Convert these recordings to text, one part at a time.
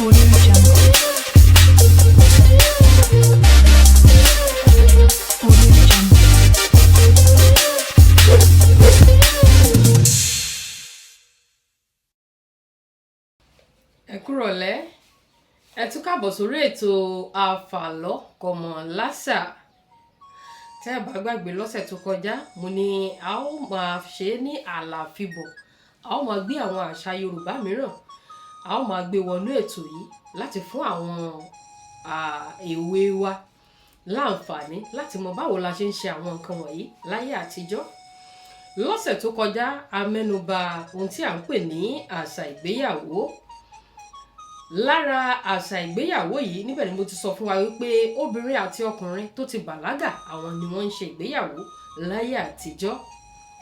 Audio Jungle. Audio Jungle. Ẹ kúrọ̀lẹ́, ẹ tún káàbọ̀ sórí ètò Àfàlọ́ Kọ̀mọ̀láṣà. Tẹ́ ẹ bá gbàgbé, lọ́sẹ̀ tó kọjá, mo ní a ó máa ṣe é ní àlàfibọ̀, a ó máa gbé àwọn àṣà Yorùbá mìíràn, a ó máa gbé wọnú ètò yìí láti fún àwọn èwe wa láǹfààní láti mọ báwo la ṣe ń ṣe àwọn nǹkan wọ̀nyí láyé àtijọ́. Lọ́sẹ̀ tó kọjá, a mẹ́nuba ohun tí à ń pè ní àṣà ìgbéyàwó. Lára àṣà ìgbéyàwó yìí, níbẹ̀ ni mo ti sọ fún wa wípé obìnrin àti ọkùnrin tó ti bàlágà, àwọn ni wọ́n ń ṣe ìgbéyàwó láyé àtijọ́.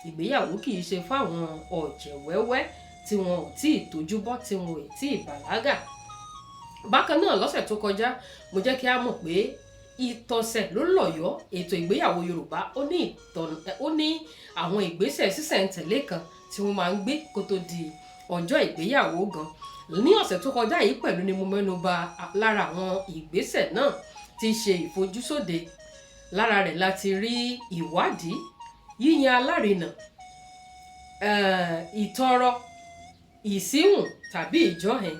Ìgbéyàwó kì í ṣe fáwọn ọ̀jẹ̀ wẹ́wẹ́ tí wọn ò tí ì tójú bọ́, tí wọn ò tí ì bàlágà. Bákan náà, lọ́sẹ̀ tó kọjá, mo jẹ́ kí a mọ̀ pé ìtọ̀sẹ̀ ló lọ̀yọ́ ètò ìgbéyàwó Yorùbá. Ó ní àwọn ìgbésẹ̀ sísẹ̀ntẹ̀lé kan tí wọ́n máa ń gbé kó tó di ọjọ́ ìgbéyàwó gan. Ní ọ̀sẹ̀ tó kọjá yìí pẹ̀lú ni mo mẹ́nu bà lára àwọn ìgbésẹ̀ náà tí í ṣe ìfojúsóde. Lára rẹ̀ láti rí ìwádìí, yíyan alárinà, ìtọrọ, ìsíhùn tàbí ìjọ́hìn.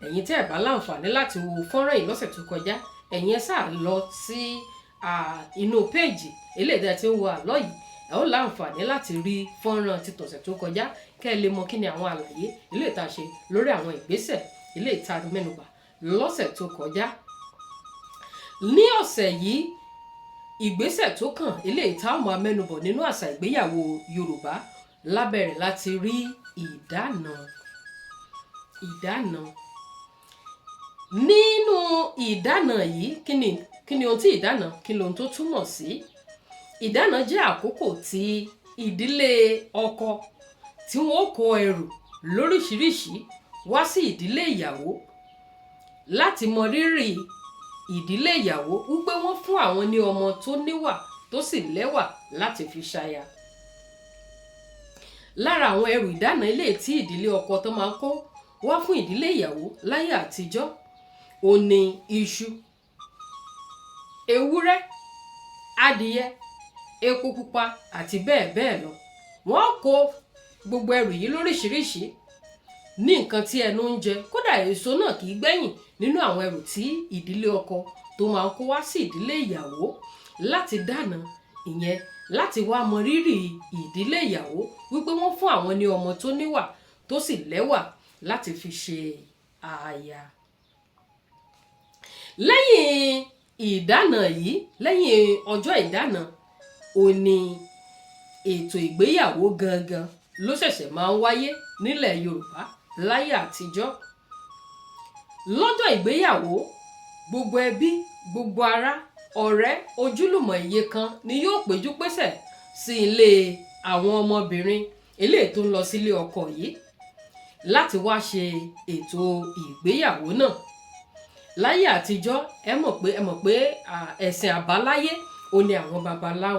Ẹ̀yin tẹ́ ẹ̀ bá láǹfààní láti wo fọ́nrán yìí lọ́sẹ̀ tó kọjá, ẹ̀yin ẹ sáà lọ sí inú péèjì eléyìí tẹ́ ẹ ti ń wo àlọ́ yìí, ẹ ó láǹfààní láti rí fọ́nrán ti tọ̀sẹ̀ tó kọjá, kẹ́ ẹ lè mọ kí ni àwọn àlàyé eléyìí tá a ṣe lórí àwọn ìgbésẹ̀ eléyìí tá a mẹ́nubà lọ́sẹ̀ tó kọjá. Ní ọ̀sẹ̀ yìí, ìgbésẹ̀ tó kàn eléyìí tá a máa mẹ́nubọ̀ nínú àṣà ìgbéyàwó Yorùbá, lábẹ́rẹ̀ láti rí ìdána. Ìdána, nínú ìdána yìí, kí ni ohun tí ìdána, kí ni ohun tó túmọ̀ sí? Ìdána jẹ́ àkókò tí ìdílé ọkọ tí wọ́n ó kó ẹrù lóríṣiríṣi wá sí ìdílé ìyàwó láti mọ rírì ìdílé ìyàwó, wípé wọ́n fún àwọn ní ọmọ tó níwà tó sì lẹ́wà láti fi ṣaya. Lára àwọn ẹrù ìdána ilé tí ìdílé ọkọ tó máa ń kó wá fún ìdílé ìyàwó láyé àtijọ́, ó ní iṣu, ewúrẹ́, adìyẹ, epo pupa àti bẹ́ẹ̀ bẹ́ẹ̀ lọ. Wọ́n kó gbogbo ẹrù yìí lóríṣiríṣi ní nǹkan tí ẹnu ń jẹ. Kódà, èso náà kì í gbẹ̀yìn nínú àwọn ẹrù tí ìdílé ọkọ tó máa ń kó wá sí ìdílé ìyàwó láti dáná, ìyẹn láti wá mọ rírì ìdílé ìyàwó, wípé wọ́n fún àwọn ní ọmọ tó níwà tó sì lẹ́wà láti fi ṣe aya. Lẹ́yìn ìdáná yìí, lẹ́yìn ọjọ́ ìdáná, ó ní ètò ìgbéyàwó gangan ló ṣẹ̀ṣẹ̀ máa ń wáyé nílẹ̀ Yorùbá láyé àtijọ́. Lọ́jọ́ ìgbéyàwó, gbogbo ẹbí, gbogbo ará, ọ̀rẹ́, ojúlùmọ̀, iye kan ni yóò péjú pésẹ̀ sí ilé àwọn ọmọbìnrin eléyìí tó ń lọ sílé ọkọ yìí láti wá ṣe ètò ìgbéyàwó náà. Láyé àtijọ́, ẹ mọ̀ pé ẹ̀sìn àbáláyé ò ní àwọn baba ńlá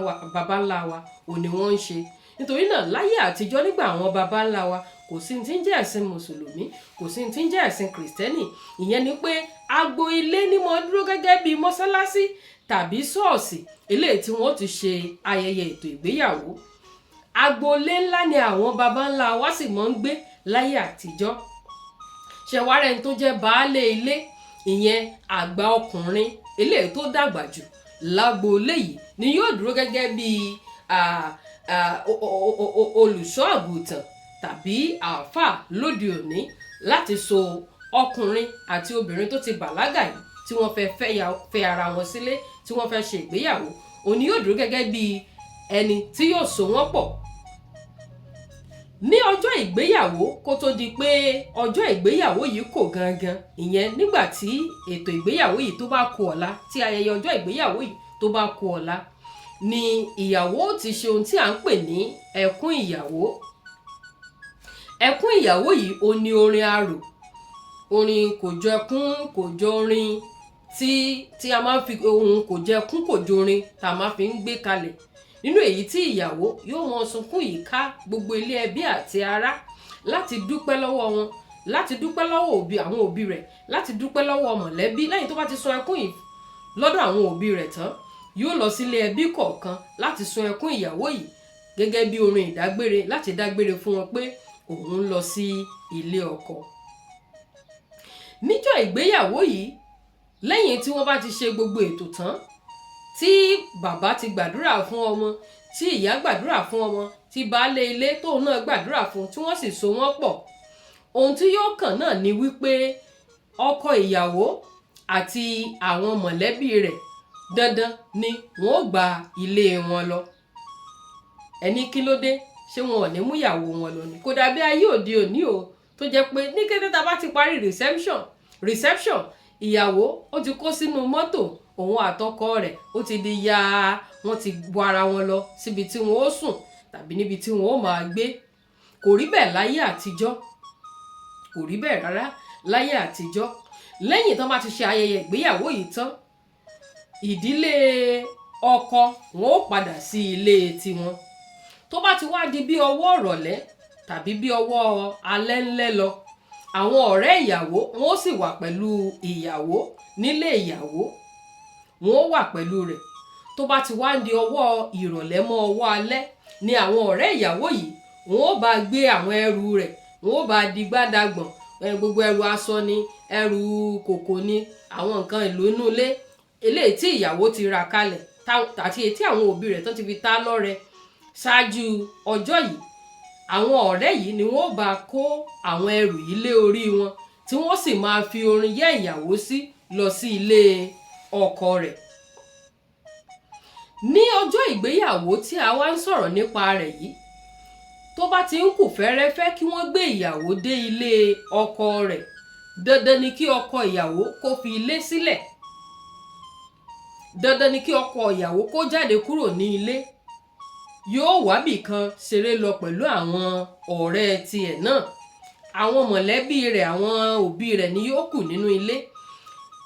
wa ò ní wọ́n ń ṣe. Nítorí náà, láyé àtijọ́, nígbà àwọn baba ńlá wa, kò sí tí ń jẹ́ ẹ̀sìn Mùsùlùmí, kò sí tí ń jẹ́ ẹ̀sìn Kìrìsìtẹ́nì. Ìyẹn ni pé agbo ilé ní mo dúró gẹ́gẹ́ bíi mọ́sálásí tàbí ṣọ́ọ̀ṣì eléyìí tí wọ́n ti ṣe ayẹyẹ ètò ìgbéyàwó. Agboolé ńlá ni àwọn baba ńlá wa sì máa ń gbé láyé àtijọ́. Ṣẹ̀wárẹ̀ tó jẹ́ baálé ilé, ìyẹn àgbà ọkùnrin eléyìí tó dàgbà jù lágboolé yìí, ni yóò dúró gẹ́gẹ́ bí olùṣọ́ àgùntàn tàbí àáfàá lóde òní láti so ọkùnrin àti obìnrin tó ti bàlágà yìí tí wọ́n fẹ́ fẹ́ ara wọn sílé, tí wọ́n fẹ́ ṣe ìgbéyàwó. Òun ni yóò dúró gẹ́gẹ́ bí ẹni tí yóò so wọ́n pọ̀ ní ọjọ́ ìgbéyàwó. Kó tó di pé ọjọ́ ìgbéyàwó yìí kò gangan, ìyẹn nígbà tí ètò ìgbéyàwó yìí tó bá kù ọ̀la, tí ayẹyẹ ọjọ́ ìgbéyàwó yìí tó bá kù ọ̀la, ni ìyàwó ti ṣe ohun tí à ń pè ní ẹkún ìyàwó. Ẹkún ìyàwó yìí, ó ní orin arò, orin kò jọ ẹkún, kò jọ orin tí a máa ń fi ohun kò jẹ ẹkún, kò jọ orin tá a máa fi ń gbé kalẹ̀, nínú èyí tí ìyàwó yóò mọ sunkún yìí ká gbogbo ilé ẹbí àti ará láti dúpẹ́ lọ́wọ́ wọn. Láti dúpẹ́ lọ́wọ́ òbí, àwọn òbí rẹ̀, láti dúpẹ́ lọ́wọ́ mọ̀lẹ́bí. Lẹ́yìn tó bá ti sun ẹkún yìí lọ́dọ̀ àwọn òbí rẹ̀ tán, yóò lọ sílé ẹbí kọ̀ọ̀kan láti sun ẹkún ìyàwó yìí gẹ́gẹ́ bí orin ìdágbére, láti dágbére fún wọn pé òun ń lọ sí ilé ọkọ. Níjọ́ ìgbéyàwó yìí, lẹ́yìn tí wọ́n bá ti ṣe gbogbo ètò tán, tí bàbá ti gbàdúrà fún ọmọ, tí ìyá gbàdúrà fún ọmọ, tí baálé ilé tóun náà gbàdúrà fún, tí wọ́n sì so wọ́n pọ̀, ohun tí yóò kàn náà ni wípé ọkọ ìyàwó àti àwọn mọ̀lẹ́bí rẹ̀, dandan ni wọ́n ó gba ilé wọn lọ. Ẹni kí ló dé? Ṣé wọn ò ní mú ìyàwó wọn lọ ni? Kò dàbí ayé òde òní o, tó jẹ́ pé ní kété tá a bá ti parí reception, ìyàwó ó ti kó sínú mọ́tò, òun àtọkọ rẹ̀ ó ti di ya, wọ́n ti wọ ara wọn lọ síbi tí wọ́n ó sùn tàbí níbi tí wọ́n ó máa gbé. Kò rí bẹ́ẹ̀ láyé àtijọ́, kò rí bẹ́ẹ̀ rárá láyé àtijọ́. Lẹ́yìn tán bá ti ṣe ayẹyẹ ìgbéyàwó yìí tán, ìdílé ọkọ wọn ó padà sí ilé tiwọn. Tó bá ti wá di bí ọwọ́ ìrọ̀lẹ́ tàbí bí ọwọ́ alẹ́ ńlẹ́ lọ, àwọn ọ̀rẹ́ ìyàwó wọn ó sì wà pẹ̀lú ìyàwó nílé ìyàwó, wọn ó wà pẹ̀lú rẹ̀. Tó bá ti wá di ọwọ́ ìrọ̀lẹ́ mọ́ ọwọ́ alẹ́ ni àwọn ọ̀rẹ́ ìyàwó yìí, wọn ó bá gbé àwọn ẹrù rẹ̀, wọn ó bá di gbádàgbọ̀n, gbogbo ẹrù aṣọ ni, ẹrù kòkò ni, àwọn nǹkan èlò inú ilé eléyìí tí ìyàwó ti rà kalẹ̀ àti èyí tí àwọn òbí rẹ̀ tó ti fi ta lọ́rẹ ṣáájú ọjọ́ yìí. Àwọn ọ̀rẹ́ yìí ni wọ́n ó bá kó àwọn ẹrù yìí lé orí wọn, tí wọ́n sì máa fi orin yẹ́ ìyàwó sí lọ sí ilé ọkọ rẹ̀. Ní ọjọ́ ìgbéyàwó tí a wá ń sọ̀rọ̀ nípa rẹ̀ yìí, tó bá ti ń kù fẹ́rẹ́fẹ́ kí wọ́n gbé ìyàwó dé ilé ọkọ rẹ̀, dandan ni kí ọkọ ìyàwó kó fi ilé sílẹ̀, dandan ni kí ọkọ ìyàwó kó jáde kúrò ní ilé. Yóò wábì kan ṣeré lọ pẹ̀lú àwọn ọ̀rẹ́ tiẹ̀ náà. Àwọn mọ̀lẹ́bí rẹ̀, àwọn òbí rẹ̀ ni yóò kù nínú ilé.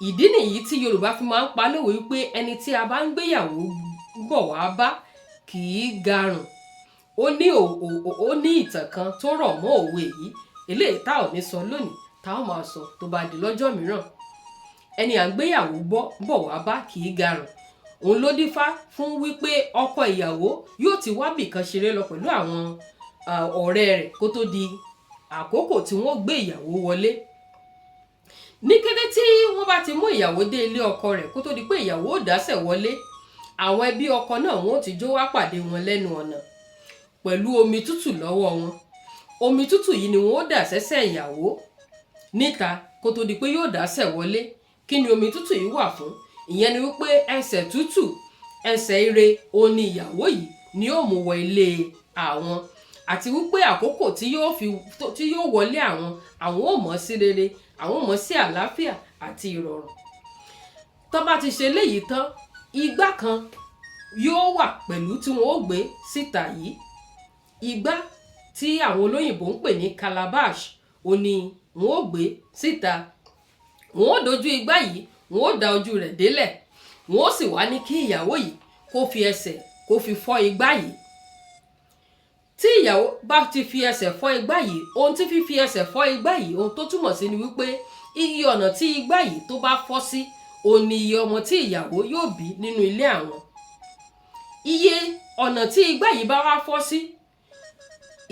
Ìdí nìyí tí Yorùbá fi máa ń pa lówe wípé ẹni tí a bá ń gbéyàwó bọ̀ wá bá kì í garùn. Ó ní ìtàn kan tó rọ̀ mọ́ òwe yìí, eléyìí tá ò ní sọ lónìí, tá ò máa sọ tó bá di lọ́jọ́ mìíràn. Ẹni à ń gbéyàwó bọ̀ wá bá kì í garùn, òun ló dífá fún wípé ọkọ ìyàwó yóò ti wábì kan ṣeré lọ pẹ̀lú àwọn ọ̀rẹ́ rẹ̀ kó tó di àkókò tí wọ́n gbé ìyàwó wọlé. Ní kété tí wọ́n bá ti mú ìyàwó dé ilé ọkọ rẹ̀, kó tó di pé ìyàwó ò dásẹ̀ wọlé, àwọn ẹbí ọkọ náà, wọ́n ti jó wá pàdé wọn lẹ́nu ọ̀nà pẹ̀lú omi tútù lọ́wọ́ wọn. Omi tútù yìí ni wọ́n ó dà sẹ́sẹ̀ ìyàwó níta kó tó di pé yóò dásẹ̀ wọlé. Kí ni omi tútù yìí wà fún? Ìyẹn ni wípé ẹsẹ̀ tútù, ẹsẹ̀ ire òun ni ìyàwó yìí ni yóò mú wọ ilé àwọn, àti wípé àkókò tí yóò fi tí yóò wọlé àwọn, àwọn ò mọ̀ sí rere, àwọn ò mọ̀ sí àlàáfíà àti ìrọ̀rùn. Tó bá ti ṣe léyìí tán, igbá kan yóò wà pẹ̀lú tí wọ́n ó gbé síta yìí. Igbá tí àwọn olóyìnbó ń pè ní calabash, ó ní wọ́n ó gbé síta. Wọ́n ó dojú igbá yìí, wọ́n ó da ojú rẹ̀ délẹ̀, wọ́n ó sì wá ní kí ìyàwó yìí kó fi ẹsẹ̀ kó fi fọ́ igbá yìí. Tí ìyàwó bá ti fi ẹsẹ̀ fọ́ igbá yìí, ohun tí fífi ẹsẹ̀ fọ́ igbá yìí, ohun tó túmọ̀ sí ni wípé iye ọ̀nà tí igbá yìí tó bá fọ́ sí, òun ni iye ọmọ tí ìyàwó yóò bí nínú ilé àwọn. Iye ọ̀nà tí igbá yìí bá wá fọ́ sí,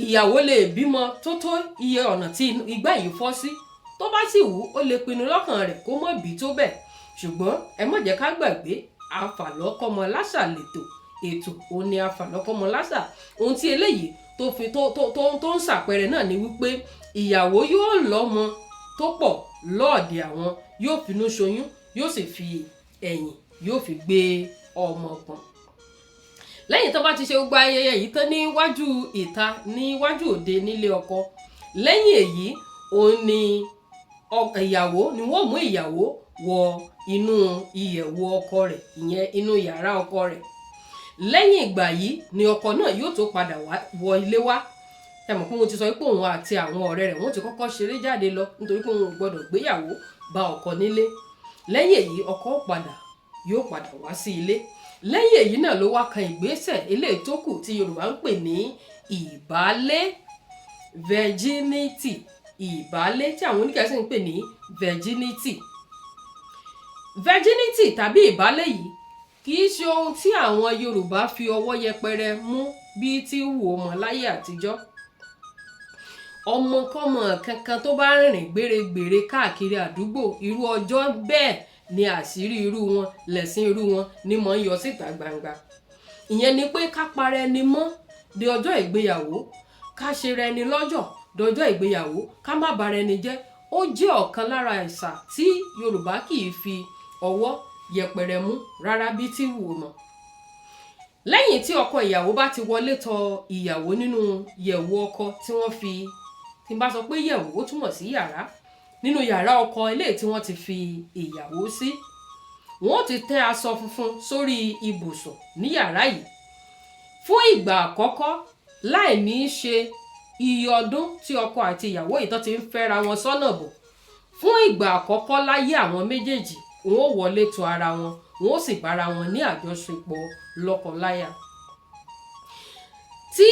ìyàwó lè bímọ tó tó iye ọ̀nà tí igbá yìí fọ́ sí. Tó bá sì wù, ó lè pinnu lọ́kàn rẹ̀ kó má bí tó bẹ́ẹ̀. Ṣùgbọ́n ẹ má jẹ́ ká gbàgbé, àfàlọ́kọ́mọ láṣà lètò, ètò òun ni àfàlọ́kọ́mọ láṣà. Ohun tí eléyìí tó fi tó ń ṣàpẹẹrẹ náà ni wípé ìyàwó yóò lọ́mọ tó pọ̀ lọ́ọ̀dẹ̀ àwọn, yóò finú ṣoyún, yóò sì fi ẹ̀yìn yóò fi gbé ọmọ pọ̀n. Lẹ́yìn tó bá ti ṣe gbogbo ayẹyẹ yìí tán níwájú ìta, níwájú òde nílé ọkọ, lẹ́yìn èyí òun ni ìyàwó ni wọ́n mú ìyàwó wọ inú ìyẹ̀wù ọkọ rẹ̀, ìyẹn inú yàrá ọkọ rẹ̀. Lẹ́yìn ìgbà yìí ni ọkọ náà yóò tó padà wá wọ ilé wá. Ẹ mọ̀ pé mo ti sọ pé òun àti àwọn ọ̀rẹ́ rẹ̀, wọ́n ti kọ́kọ́ ṣeré jáde lọ, nítorí pé òun ò gbọ́dọ̀ gbéyàwó bá ọkọ nílé. Lẹ́yìn èyí, ọkọ ó padà, yóò padà wá sí ilé. Lẹ́yìn èyí náà ló wá kan ìgbésẹ̀ eléyìí tó kù tí Yorùbá ń pè ní ìbálé, virginity. Ìbálé tí àwọn onígẹ̀ẹ́sì ń pè ní virginity. Virginity tàbí ìbálé yìí kì í ṣe ohun tí àwọn Yorùbá fi ọwọ́ yẹpẹrẹ mú bí tí wù ó mọ láyé àtijọ́. Ọmọkọ́mọ kankan tó bá rìnrìn gbèrègbèrè káàkiri àdúgbò irú ọjọ́ bẹ́ẹ̀ ni àṣírí irú wọn, lẹ̀sìn irú wọn ni mò ń yọ síta gbangba. Ìyẹn ni pé ká para ẹni mọ́ di ọjọ́ ìgbéyàwó, ká ṣe ra ẹni lọ́jọ̀ dọjọ́ ìgbéyàwó, ká má bara ẹni jẹ́. Ó jẹ́ ọ̀kan lára àṣà tí Yorùbá kì í fi ọwọ́ yẹpẹrẹ mú rárá bí tí wù ó mọ. Lẹ́yìn tí ọkọ ìyàwó bá ti wọlé tọ̀ ìyàwó nínú yẹ̀wù ọkọ tí wọ́n fi, tí n bá sọ pé yẹ̀wù, ó túmọ̀ sí yàrá, nínú yàrá ọkọ eléyìí tí wọ́n ti fi ìyàwó sí, wọ́n ó ti tẹ́ aṣọ funfun sórí ibùsùn ní yàrá yìí fún ìgbà àkọ́kọ́, láì ní í ṣe iye ọdún tí ọkọ àti ìyàwó yìí tó ti ń fẹ́ra wọn sọ́nà bọ̀. Fún ìgbà àkọ́kọ́ láyé àwọn méjèèjì, wọn ó wọlé tọ̀ ara wọn, wọn ó sì bára wọn ní àjọṣepọ̀ lọ́kọláya. Tí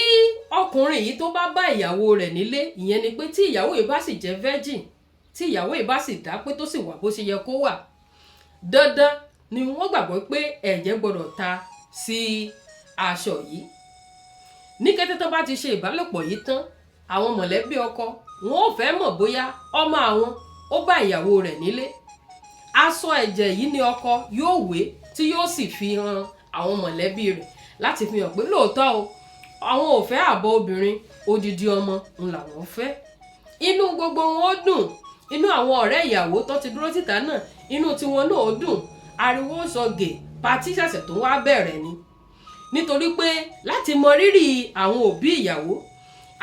ọkùnrin yìí tó bá bá ìyàwó rẹ̀ nílé, ìyẹn ni pé tí ìyàwó yìí bá sì jẹ́ virgin, tí ìyàwó yìí bá sì dá pé tó sì wà bó ṣe yẹ kó wà, dandan ni wọ́n gbàgbọ́ pé ẹ̀jẹ̀ gbọ́dọ̀ ta sí aṣọ yìí. Ní kété tó bá ti ṣe ìbálòpọ̀ yìí tán, àwọn mọ̀lẹ́bí ọkọ wọn ò fẹ́ mọ̀ bóyá ọmọ àwọn ó bá ìyàwó rẹ̀ nílé. Aṣọ ẹ̀jẹ̀ yìí ni ọkọ yóò wé tí yóò sì fi hàn àwọn mọ̀lẹ́bí rẹ̀ láti fi hàn pé lóòótọ́ o, àwọn ò fẹ́ àbọ̀ obìnrin, odidi ọmọ ń làwọn fẹ́. Inú gbogbo wọn ó dùn, inú àwọn ọ̀rẹ́ ìyàwó tó ti dúró síta náà, inú tiwọn náà ó dùn, ariwo sọgè, party ṣẹ̀ṣẹ̀ tó wá bẹ̀rẹ̀ ni. Nítorí pé láti mọ rírì àwọn òbí ìyàwó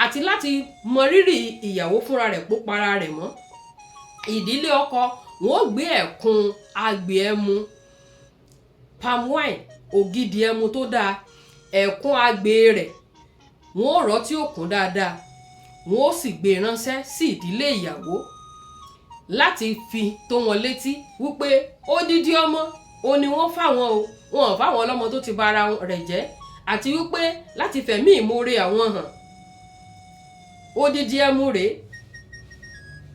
àti láti mọ rírì ìyàwó fúnra rẹ̀ pó para rẹ̀ mọ́, ìdílé ọkọ wọn ó gbé ẹ̀kún agbè ẹmu palm wine, ògidì ẹmu tó dáa, ẹ̀kún agbè rẹ̀ wọn ó rọ́ tí ó kún dáadáa, wọn ó sì gbé ránṣẹ́ sí ìdílé ìyàwó láti fi tó wọn létí wípé odidi ọmọ ó ní wọ́n fáwọn o, wọn ò fáwọn ọlọ́mọ tó ti ba ara rẹ̀ jẹ́, àti wípé láti fẹ̀mí ìmoore àwọn hàn, odidi ẹmu rèé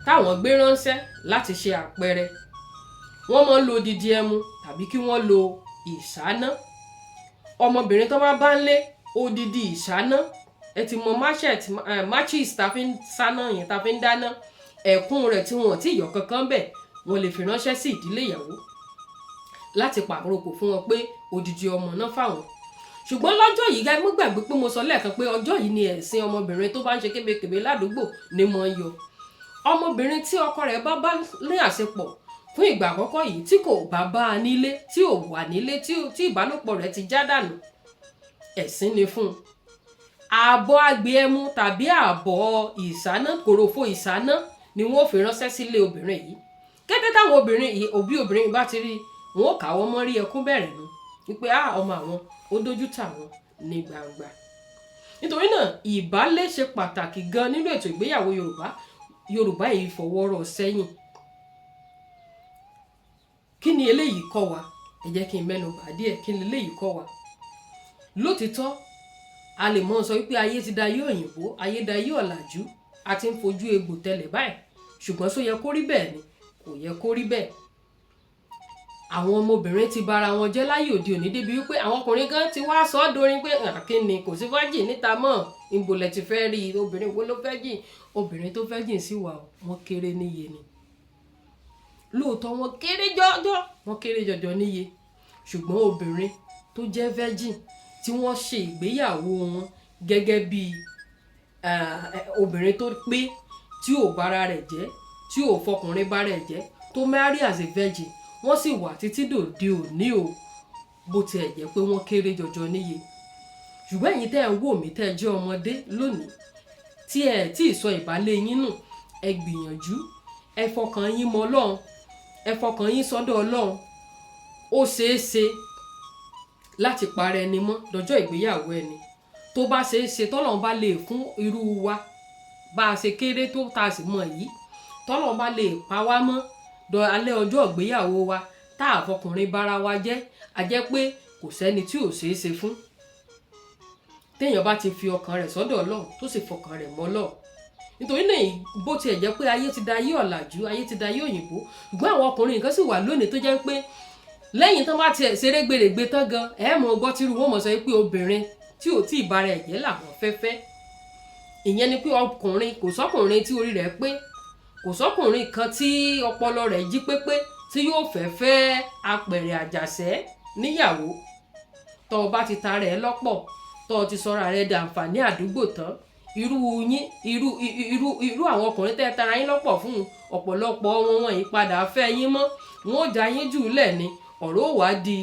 táwọn gbé ránṣẹ́ láti ṣe àpẹẹrẹ. Wọ́n máa ń lo odidi ẹmu tàbí kí wọ́n lo ìṣáná. Ọmọbìnrin tó bá bá ń lé odidi ìṣáná, ẹ ti mọ matches tá fi ń sáná yẹn, tá fi ń dáná, ẹ̀kún rẹ̀ tí wọn ò tí ì yọ kankan bẹ̀, wọ́n lè fi ránṣẹ́ sí ìdílé ìyàwó láti pàrokò fún wọn pé odidi ọmọ náà fáwọn. Ṣùgbọ́n lọ́jọ́ yìí, gáì mú gbàgbé pé mo sọ lẹ́ẹ̀kan pé ọjọ́ yìí ni ẹ̀sìn ọmọbìnrin tó bá ń ṣe kébékèbé ládùúgbò ni mo ń yọ. Ọmọbìnrin tí ọkọ rẹ̀ bá bá ní àṣepọ̀ fún ìgbà àkọ́kọ́ yìí, tí kò bá bá a nílé, tí ò wà nílé, tí ìbálòpọ̀ rẹ̀ ti já dànù, ẹ̀sín ni fún un. Ààbọ̀ agbè ẹmu tàbí ààbọ̀ ìsáná, kòròfo ìsáná ni wọ́n fi ránṣẹ́ sílé obìnrin yìí. Kété táwọn obìnrin yìí, òbí obìnrin bá ti rí, wọn ó káwọ́ mọ́rí, ẹkún bẹ̀rẹ̀ nu wípé á ọmọ àwọn ó dójú tà wọ́n ní gbangba. Nítorí náà, ìbálé ṣe pàtàkì gan nínú ètò ìgbéyàwó Yorùbá. Yorùbá yìí fọwọ́rọ̀ sẹ́yìn. Kí ni eléyìí kọ́ wa? Ẹ jẹ́ kí n mẹ́nu bà díẹ̀. Kí ni eléyìí kọ́ wa? Lótìtọ́, a lè mọ̀ sọ wípé ayé ti da ayé òyìnbó, ayé da ayé ọ̀làjú, a ti ń fojú egbò tẹlẹ̀ báyìí, ṣùgbọ́n ṣó yẹ kó rí bẹ́ẹ̀ ni? Kò yẹ kó rí bẹ́ẹ̀. Àwọn ọmọbìnrin ti bara wọn jẹ́ láyé òde òní débi wípé àwọn ọkùnrin gan ti wá sọ ọ́ dorin pé kíni, kò sí virgin níta mọ́, ìbò lẹ ti fẹ́ rí? Obìnrin wo ló fẹ́ jìn? Obìnrin tó fẹ́ jìn sí wa, wọ́n kéré níye ni. Lóòótọ́, wọ́n kéré jọjọ, wọ́n kéré jọjọ níye, ṣùgbọ́n obìnrin tó jẹ́ virgin tí wọ́n ṣe ìgbéyàwó wọn gẹ́gẹ́ bí obìnrin tó pé, tí ò bára rẹ̀ jẹ́, tí ò fọkùnrin bára ẹ̀ jẹ́, tó marry as a virgin, wọ́n sì wà títí dòde òní o, bó tiẹ̀ jẹ́ pé wọ́n kéré jọjọ níye. Ṣùgbọ́n ẹ̀yin tẹ́ ẹ̀ ń wò mí, tẹ́ ẹ jẹ́ ọmọdé lónìí, tí ẹ tí ì sọ ìbálé yín nù, ẹ gbìyànjú, ẹ fọkàn yín mọ́ Ọlọ́run, ẹ fọkàn yín sọ́dọ̀ Ọlọ́run. Ó ṣeé ṣe láti para ẹni mọ́ dọjọ́ ìgbéyàwó ẹni. Tó bá ṣeé ṣe, tọ́lọ́run bá lè fún irú wa bá a ṣe kéré tó tá a sì mọ̀ yìí, tọ́lọ́run bá lè pa wá mọ́ dọ alẹ́ ọjọ́ ìgbéyàwó wa, tá a fọkùnrin bára wa jẹ́, a jẹ́ pé kò sẹ́ni tí ò ṣeé ṣe fún. Téèyàn bá ti fi ọkàn rẹ̀ sọ́dọ̀ Ọlọ́run, tó sì fọkàn rẹ̀ mọ́ Ọlọ́run. Nítorí náà, bó tiẹ̀ jẹ́ pé ayé ti da ayé ọ̀làjú, ayé ti da ayé òyìnbó, ṣùgbọ́n àwọn ọkùnrin kan sì wà lónìí tó jẹ́ pé lẹ́yìn tán bá tiẹ̀ ṣeré gbèrègbè tán gan, ẹ̀ mọ̀ gbọ́ tírú wọn mọ̀ sọ pé obìnrin tí ò tí ì bára ẹ̀ jẹ́ làwọn fẹ́ fẹ́. Ìyẹn ni pé ọkùnrin, kò sọ́kùnrin tí orí rẹ̀ pé, kò sọ́kùnrin kan tí ọpọlọ rẹ̀ jí pépé tí yóò fẹ́ fẹ́ apẹ̀rẹ̀ àjàṣẹ́ níyàwó. Tọ́ ọ bá ti ta rẹ̀ lọ́pọ̀, tọ́ ọ ti sọra rẹ̀ dàǹfààní àdúgbò tán, irú yín, irú àwọn ọkùnrin tẹ́ ẹ tara yín lọ́pọ̀ fún, ọ̀pọ̀lọpọ̀ wọn, wọn yìí padà fẹ́ yín mọ́, wọn ò já yín jù lẹ̀ ni. Ọ̀rọ̀ ò wá di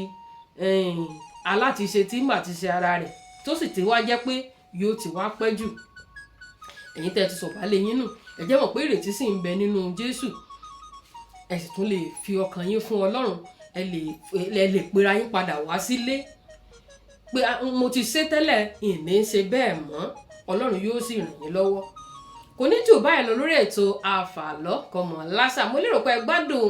alátiṣe tí mà ti ṣe ara rẹ̀, tó sì ti wá jẹ́ pé yóò ti wá pẹ́ jù. Ẹ̀yin tẹ́ ẹ ti sọ̀bálẹ̀ yín nù, ẹ jẹ́ mọ̀ pé ìrètí sì ń bẹ nínú Jésù. Ẹ sì tún lè fi ọkàn yín fún Ọlọ́run. Ẹ lè pera yín padà wá sílé pé, "Ah, mo ti ṣe tẹ́lẹ̀, ìní ṣe bẹ́ẹ̀ mọ́." Ọlọ́run yóò sì ràn yín lọ́wọ́. Kò ní jù báyìí lọ lórí ètò Àfàlọ́ Kọmọ Lásà. Mo lérò pé ẹ gbádùn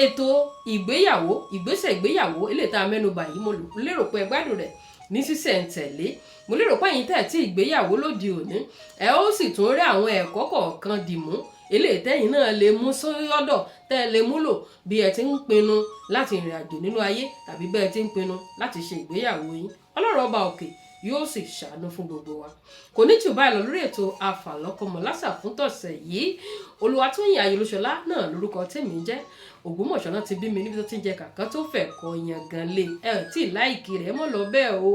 ètò ìgbéyàwó, ìgbésẹ̀ ìgbéyàwó eléyìí tá a mẹ́nubà yìí. Mo lérò pé ẹ gbádùn rẹ̀ ní sísẹ̀ǹtẹ̀lé. Mo lérò pé ẹ̀yin tẹ̀ tí ìgbéyàwó lóde òní, ẹ ó sì tún rí àwọn ẹ̀kọ́ kọ̀ọ̀kan dìmú eléyìí tẹ́yìn náà lè mú sọ́dọ̀, tẹ́ ẹ lè múlò bí ẹ ti ń pinnu láti rìnrìn àjò nínú ayé tàbí bẹ́ẹ̀ ti ń pinnu láti ṣe ìgbéyàwó yín. Ọlọ́run ọba òkè yóò sì ṣàánú fún gbogbo wa. Kò ní jù báyìí lọ lórí ètò Àfàlọ́kọmọlásà fún tọ̀sẹ̀ yìí. Olúwatóyìn Ayọ̀lọ́ṣọlá náà lórúkọ tèmi jẹ́. Ògbómọ̀ṣọ́ náà ti bí mi, níbi tó ti ń jẹ kàkán tó fẹ̀ kọ yangan lé. Ẹ ò tí ì like rẹ̀ mọ́ lọ bẹ́ẹ̀ o.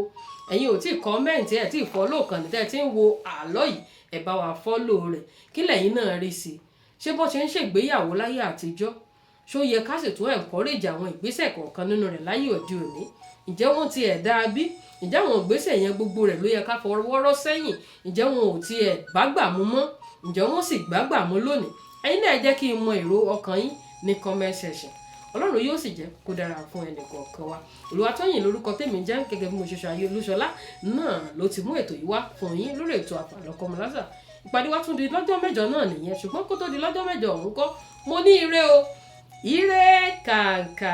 Ẹ̀yin ò tí ì comment, ẹ̀ tí ì follow kàn ní tẹ́ ẹ ti ń wo àlọ́ yìí, ẹ bá wa follow rẹ̀. Kí lẹ̀yin náà rí sí i? Ṣé bó ṣe ń ṣègbéyàwó láyé àtijọ́, ṣó yẹ ká sì tún encourage àwọn ìgbésẹ̀ kọ̀ọ̀kan nínú rẹ̀ láyé òde òní? Ǹjẹ́ wọ́n ti ẹ̀ dáa bí? Ǹjẹ́ àwọn ìgbésẹ̀ yẹn gbogbo rẹ̀ ló yẹ ká fọwọ́rọ́ sẹ́yìn? Ǹjẹ́ wọn ò tiẹ̀ bágbà mú mọ́? Ǹjẹ́ wọ́n sì gbágbà mú lónìí? Ẹ̀yin náà jẹ́ kí n mọ èrò ọkàn yín ní comment section. Ọlọ́run yóò sì jẹ́ kó dára fún ẹnì kọ̀ọ̀kan wa. Olúwatóyìn lórúkọ tèmi jẹ́. Gẹ́gẹ́ bí mo ṣe ṣe, ayé Olúṣọlá náà ló ti mú ètò yìí wá fún yín lórí ètò Àfàlọ́kọ́mọlásà. Ìpàdé wa tún di lọ́jọ́ mẹ́jọ náà nìyẹn, ṣùgbọ́n kó tó di lọ́jọ́ mẹ́jọ ọ̀hún kọ́, mo ní ire o, ire kàǹkà.